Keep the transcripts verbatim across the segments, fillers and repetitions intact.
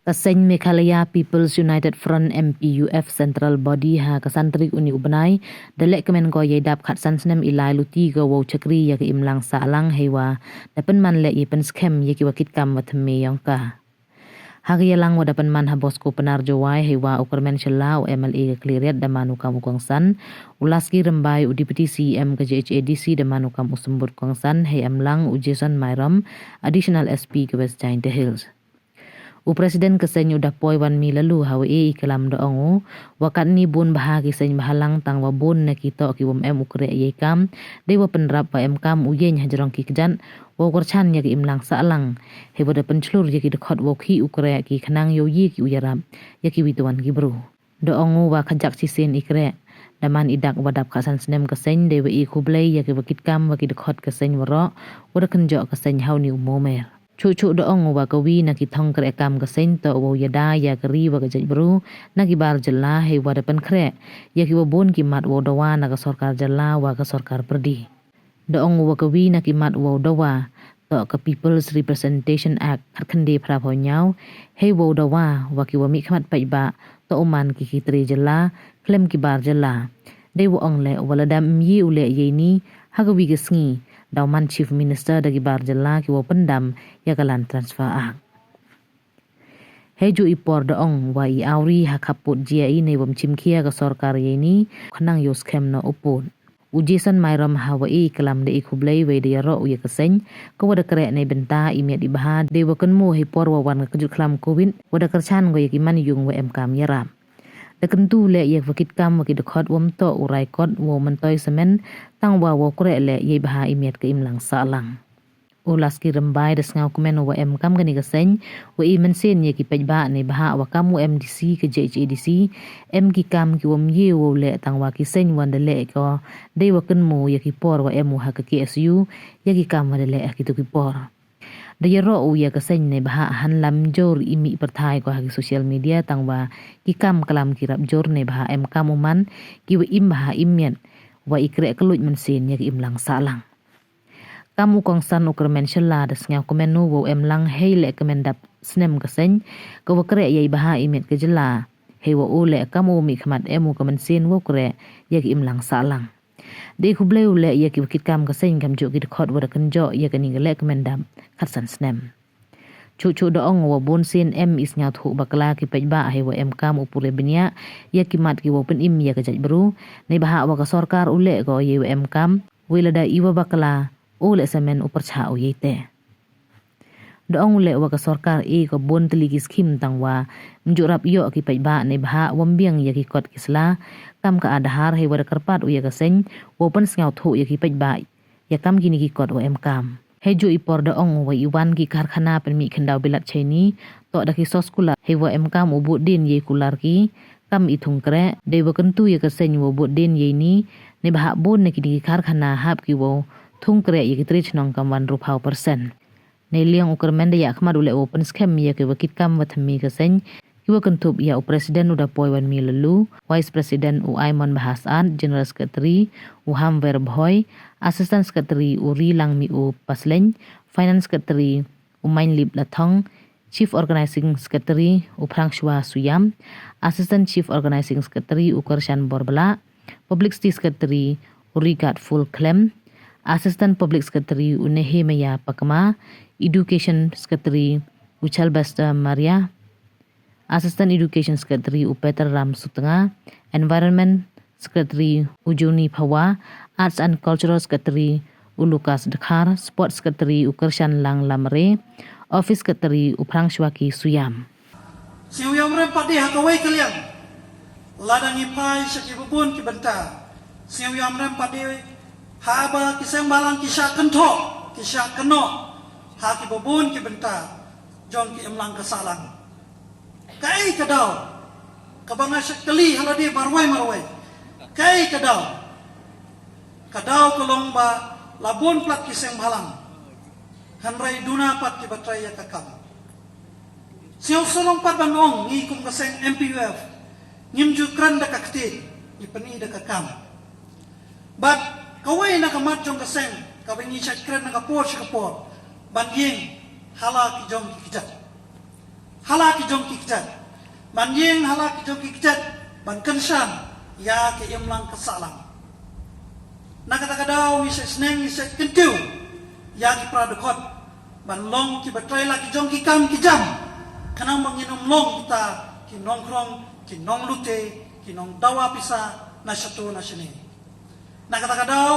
Ka seng Meghalaya People's United Front M P U F Central Body ha ka san tarik une u bnai da leh kmen ko ïa i dap khatsan snem i lai luti ko wow chakri ïa ka imlang sahlang heiwa da pynman leh ïa i pynskhem ïa ki wa kit kam wa thymme ïong ka. Ha ka ïalang wa da pynman ha Bosco Pnar Jowai heiwa u Kyrmen Shylla u M L A ka Khliehriat da man u kam u kongsan, u Laski Rymbai u Deputy C M ka J H A D C da man u kam u symbud kongsan, hei em lang u Jason Myrom, Additional S P ka West Jaintia Hills. U President ka seng u Dapoi Wanmi Laloo ha wa e i klam da ong u, wa katni bun bha ki seng bhalang tang wa bun na ki toh ki wam em u kreh ïa i kam, dei wa pynrap wa em kam u ïeng ha jrong ki kjat, wa u kyrchan ïa ka imlang sahlang, heiwa da pynchlur ïa ki dkhot wa u khih u kreh ki khnang ïoh ïa ki u ïarap ïa ki wi tuan ki bru. Da ong u wa khajak shisien i kreh da man i dak wa dap khatsan snem ka seng, dei wa i khublei ïa ki wa kit kam wa ki dkhot ka seng waroh, wa da kynjoh ka seng ha une u momer. Chuh chuh da ong u wa ka wi na ki thong kreh kam ka seng toh wa u ïada ïa ka ri wa ka jaitbru na ki bar jylla, heiwa da pynkhreh ïa ki wa bun ki mat wa u dawa na ka sorkar jylla wa ka sorkar pyrdi. Da ong u wa ka wi na ki mat wa u dawa toh ka People's Representation Act khatkhyndai phra phew hynñiew, heiwa u dawa wa ki wa mihkhmat paidbah toh u man ki ki tre jylla khlem ki bar jylla. Dei wa ong leh wa lada ym ïoh u leh ïa ini ha ka wi ka sngi, da u man Chief Minister da ki bar jylla ki wa pyndam ïa ka Land Transfer Act. Hei ju i por da ong wa i awri ha khappud jia i ne wam chimkhia ka sorkar ïa ini, khnang ïoh skhem na u pud. U Jason Myrom ha wa e i klam da i khublei wei da ïaroh u ïa ka seng ka wa da kreh ne bynta i miat i bha, dei wa kynmu hei por wa wan ka kjut khlam covid wa da kyrchan ko ïa ki man ïung wa em kam ïarap. Da kyntu leh ïa wa kit kam wa ki dkhot wam toh u rai kot wa u myntoi semen, tang wa wa u kreh leh ïa i bha i miat ka imlang sahlang. U Laski Rymbai da sngaw kmen u wa em kam kani ka seng, wa i mynsiem ïa ki paidbah ne bha wa kam u M D C ka J H A D C, em ki kam ki wam ïoh wa u leh tang wa ki seng wan da leh ko, dei wa kynmu ïa ki por wa em u ha ka K S U, ïa ki kam wa da leh ha ki tu ki por. Da ïaroh u ïa ka seng ne bha hanlam jur i mih pyrthai ko ha ki social media tang wa ki kam klam ki rap jur ne bha em kam u man ki wa im bha im miat wa i kreh kylluid mynsiem ïa ki imlang sahlang. Kam u kongsan u Kyrmen Shylla da sngaw kmen u wa u em lang hei leh kmen dap snem ka seng, ka wa kreh ïa i bha i miat ka jylla. Hei wa u leh kam u mihkhmat em u ka mynsiem wa u kreh ïa ki imlang sahlang. Dei khublei u leh ïa ki wa kit kam ka seng kam ju ki dkhot wa da kynjoh ïa kani ka leh kmen dap khatsan snem. Chuh chuh da ong wa bun sien em i sngaw thuh bakla ki paidbah hei wa em kam u pule bniah ïa ki mat ki wa pynim ïa ka jaitbru, ne bha wa ka sorkar u leh ko ïa wa em kam, wei lada i wa bakla u leh semen u pyrchah u ïa i te. Da ong u leh wa ka sorkar i ko bun tylli ki skhim tang wa ym ju rap ïoh ki paidbah ne bha wam biang ïa ki kot ki sla kam ka Aadhaar, hei wa da kyrpad u ïa ka seng wa pynsngaw thuh ïa ki paidbah ïa kam kini ki kot wa em kam. Hei ju i por da ong wa i wan ki karkhana pynmih khyndaw bilat Chinese toh da ki sos kular, hei wa em kam u bud din ïa i kular ki kam i thung kreh, dei wa kyntu ïa ka seng wa bud din ïa ini, ne bha bun na kini ki karkhana hap ki wa thung kreh ïa ki tre chnong kam wan ruh phaw persen. Ne liang u Kyrmen da ïa khmat u leh wa pynskhem ïa ki wa kit kam wa thymme ka seng, ki wa kynthup ïa u President u Dapoi Wanmi Laloo, Vice President u Aimon Bahasad, General Secretary u Hamwer Bhoi, Assistant Secretary u Rilang Miu Pasleng, Finance Secretary u Mainlip Lathong, Chief Organizing Secretary u Phrangshwa Suyam, Assistant Chief Organizing Secretary u Kershan Borbla, Publicity Secretary u Rigat Full Clem, Assistant Public Secretary u Nehemiah Pakma, Education Secretary u Chalbester Maria, Assistant Education Secretary u Peter Ram Sutnga, Environment Secretary u Juni Phawa, Arts and Cultural Secretary u Lucas Dkhar, Sports Secretary u Kershan Lang Lamre, Office Secretary u Phrangshwaki Suyam. Sngewïam rem pat de ha kawei ka liang. Lada ngi phai sha ki babun ki bynta. Sngewïam rem pat de haba ki seng balang ki shah kynthoh, ki shah kynnoh ha ki babun ki bynta jong ki imlang ka sahlang. Kaei ka daw kaba nga shah kylli ha lade marwei marwei. Kaei ka daw? Ka daw ka long ba la bun palat ki seng balang, hynrei duna pat kiba trei ïa ka kam. Sngewsarong pat ban ong ngi kum ka seng M P U F ngim ju kren da ka ktien, ngi pyni da ka kam. Bad kawei na ka mat jong ka seng kaba ngi shah kren na ka por sha ka por ban ïeng ha la ki jong ki kjat. ha la ki jong ki kjat, ban ïeng ha la ki jong ki kjat ban kyrshan ïa ka imlang ka sahlang. Na kata ka daw ngi sa sneng ngi sa kyntiew ïa ki para dkhot ban long kiba trei la ki jong ki kam ki jam, khnang ba ngin ym long kita ki nongkhrong, ki nonglute, ki nongdawa pisa na shato na shane. Na kata ka daw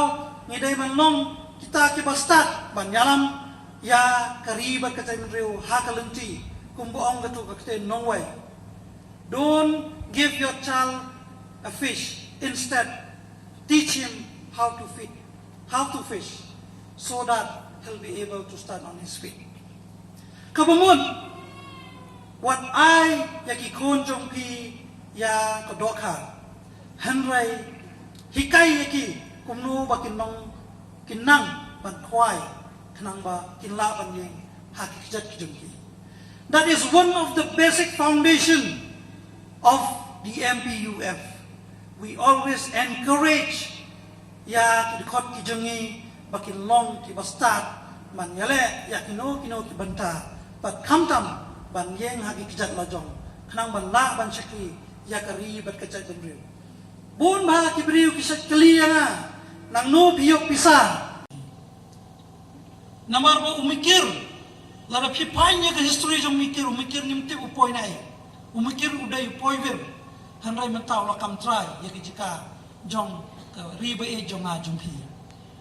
ngi dei ban long kita kiba stad ban ïalam ïa ka ri bad ka jaitbynriew ha ka lynti, kumba ong kato ka ktien nongwei: "Don't give your child a fish. Instead, teach him how to feed, how to fish, so that he'll be able to stand on his feet." Kaba mut, wat ai ïa ki khun jong phi ïa ka dohkha, hynrei hikai ïa ki kumno ba kin nang, kin nang ban khwai, khnang ba kin lah ban ïeng ha ki kjat ki jong ki. That is one of the basic foundation of the M P U F. We always encourage ïa ki dkhot ki jong ngi ba kin long kiba stad ban ïaleh ïa kino kino ki bynta, bad khamtam ban ïeng ha ki kjat la jong, khnang ban lah ban shakri ïa ka ri bad ka jaitbynriew. Bun bah ki briew ki sa kylli ïa nga, "Nangno phi ïoh pisa?" Namar ba u Mikir, lada phi peit ïa ka history jong u Mikir, u Mikir ngim tip u poi naei. U Mikir u dei u poi wir. Hynrei mynta u la kam trai ïa ka jaka jong ka ri ba ïeit jong nga jong phi.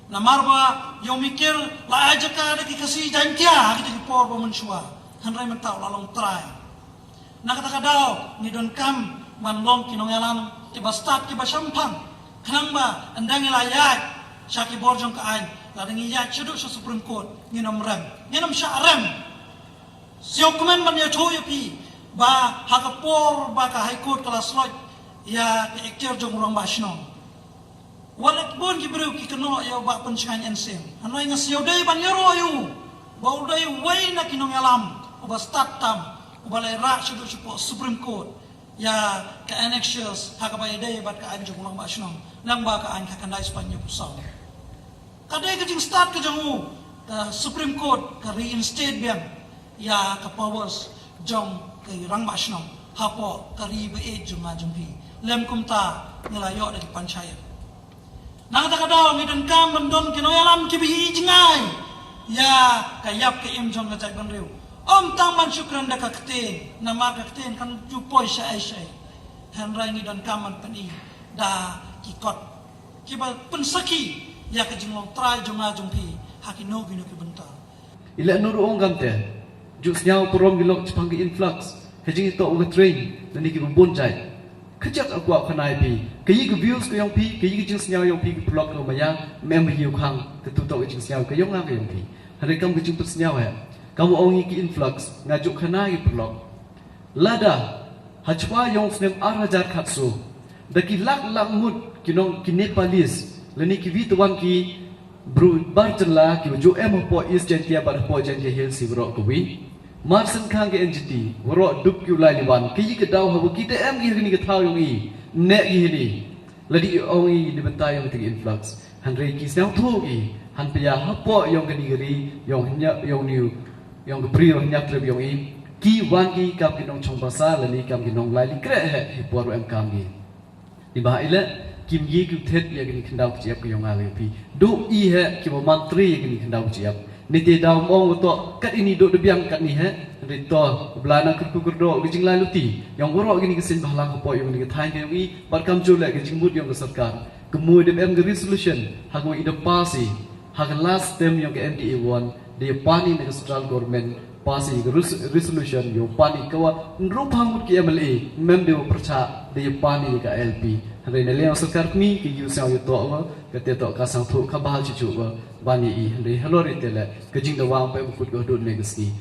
Namar ba ïa u Mikir la ai jaka da ki Khasi Jaiñtia ha kita ki por ba mynshuwa. Hynrei mynta u la long trai. Na kata ka daw ngi donkam ban long ki nongïalam kiba stad kiba shemphang, khnang ba ynda ngi la ïaid sha ki bor jong ka aiñ, lada ngi ïaid shaduh sha Supreme Court, ngin ym rem, ngin ym shah rem. Sngewkmen ban ïathuh ïa phi ba ha ka por ba ka High Court ka la slot ïa ka ikhtiar jong u rangbah shnong, wat la bun ki briew ki kynnoh ïa u Bah Pynshngaiñ N Syiem. Hynrei nga sngew dei ban ïaroh ïa u ba u dei uwei na ki nongïalam uba stad tam, uba la ïarah shaduh shapoh Supreme Court ïa ka annexures ha kaba ïadei bad ka aiñ jong u rangbah shnong, lyngba ka aiñ ka khyndai spah hynñiewphew saw. Ka dei ka jingstad ka jong u, ka Supreme Court ka reinstate biang ïa ka powers jong ka rangbah shnong hapoh ka ri ba ïeit jong nga jong phi. Lym kumta ngi la ïoh da ki panchayat. Na kata ka daw ngi donkam ban don ki nongïalam kiba ïohi jngai ïa ka ïap ka im jong ka jaitbynriew. Ym tang ban shu kren da ka ktien, namar ka ktien kan ju poi shaei shaei. Hynrei ngi donkam ban pyni da ki kot kiba pynsakhi ïa ka jinglong trai jong nga jong phi ha kino kino ki bynta. I leh noh ruh ong kamte, ju sngew parom ki lok shaphang ki influx ha jingïatoh wa ka train lane kiba bun jait. Ka jaka kwah khana ïa phi, kaei ka views ka jong phi, kaei ka jingsngew jong phi, ka paralok ka maya, mem ba ïoh khang, katu toh ka jingsngew ka jong nga ka jong phi. Hynrei kam ka jingpynsngew eh, kam ong ïa ki influx, nga ju khana ïa ki paralok. Lada ha chwa jong u snem ar hajar khatsaw da ki lak lak ngut ki nong ki Nepalese lane kiwei tawon ki briew bar jylla kiba ju em hapoh East Jaintia bad hapoh Jaintia Hills, i waroh kawi. Mar shen khang ka N G T, waroh dup ki u lai liwan, kaei ka daw haba ki da em ki ha kane ka thaw jong i, neh ki hi ni. Lada i ong i na bynta jong ka influx, hynrei ki sngewthuh ki, hynrei hapoh jong kane ka ri, jong hynñiaw, jong niu, jong ka bri jong hynñiaw trep jong i, ki wan ki kam ki nongchong basa lane kam ki nonglai lynkreh hi por u em kam ki. Ni ba i leh, kim ye ki thied ïa kane ka khyndaw ka jingïap ka jong nga ka jong phi. Duh i hi kiba mantri ïa kane ka khyndaw ka jingïap. Nite daw mong u toh kat ini duh da biang kat ni hi. Hynrei to, bla na kyrkhu kyrdoh ka jinglai luti jong waroh kine ki seng bhalang hapoh jong kane ka thaiñ ka jong i, bad kam ju leh ka jingmut jong ka sorkar. Ka mut dep em ka resolution ha kaba i da pass i ha ka last term jong ka M D A one, da ïa pan i na ka central government, pass i ka res-, resolution ïa pan i ka wa hynriewphew ngut ki M L A, mem da wa pyrshah, da ïa pan i ka I L P. Hynrei na liang sorkar kmie ki ïohsngew ïa toh wa, ka te toh ka sngewthuh ka bha shuh shuh wa ban ïa i, hynrei halor i te leh ka jingdawa ym pep kut ka hudut ne ka sngi.